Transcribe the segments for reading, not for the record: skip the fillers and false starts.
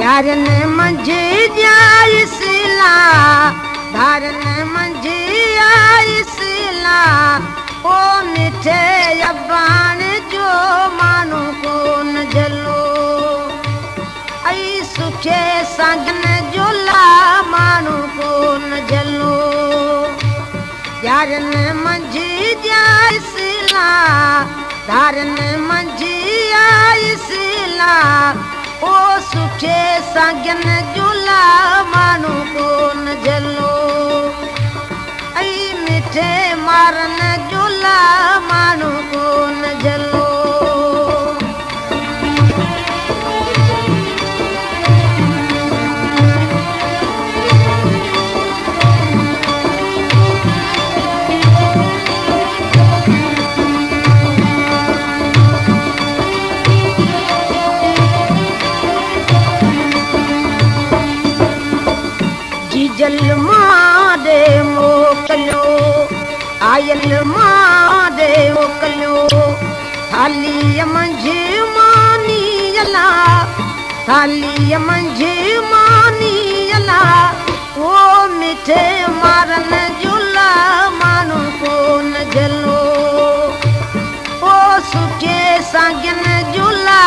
यारन मंझ जाइसला धारन मंझ आइसला ओ मिठे अबान जो माण्हू कोन जलो ऐं सुखे सागन जोला माण्हू कोन जलो यारन मंझ जाइसला धारन मंझ आइसला ओ सुखे सागन जोला माण्हू कोन जलो ऐं मिठे मारन जोला माण्हू कोन जलो। जीजल मां ॾे मोकिलियो आयल मां ॾे मोकिलियो थालीअ मंझ मानी अला थालीअ मंझ मानी अला ओ मिठे मारन जोला माण्हू कोन जलो ओ सुखे सागन जोला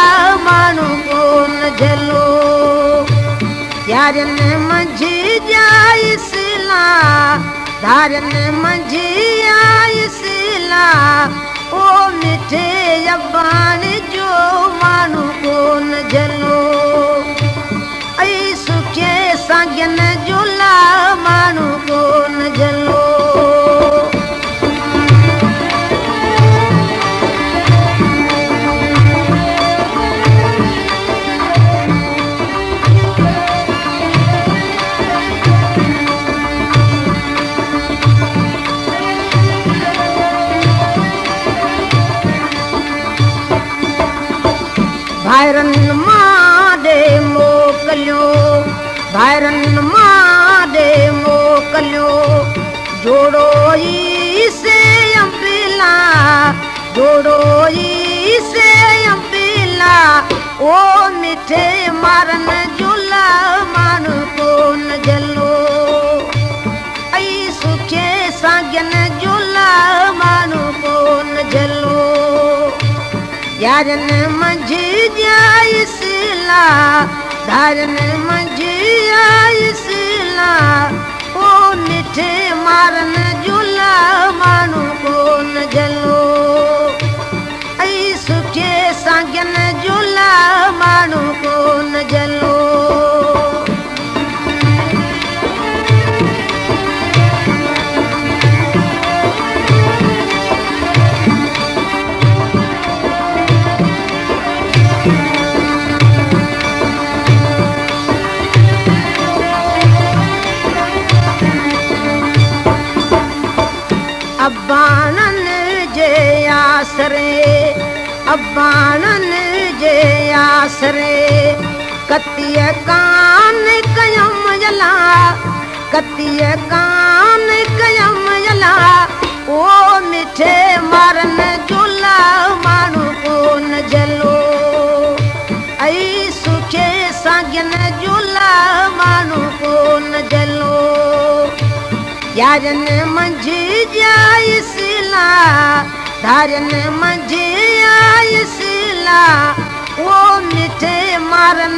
माण्हू कोन जलो यारन मंझ जाइसला धारन मंझ आइसला ओ मिठे अबान जो माण्हू कोन जलो ऐं सुखे सागन जोला माण्हू कोन जलो। भाइरनि मां ॾे मोकिलियो भाइरनि मां ॾे मोकिलियो जोड़ो ई से अंबिला जोड़ो ई से अंबिला ओ मिठे मारन जोला माण्हू कोन जलो ऐं सुखे सागन जोला माण्हू कोन जलो यारन मंझ जाइसला धारन मंझ आइसला ओ मिठे मारन जोला माण्हू कोन जलो ऐं सुखे सागन जोला माण्हू कोन जलो। अबाणनि जे आसरे अबाणनि जे आसरे कतीअ कान कयमि अला कतीअ कान कयमि अला ओ मिठे मारन जोला माण्हू कोन जलो ऐं सुखे सागन जोला माण्हू कोन जलो यारन मंझ जाइसला धारन मंझ आइसला ओ मिठे मारन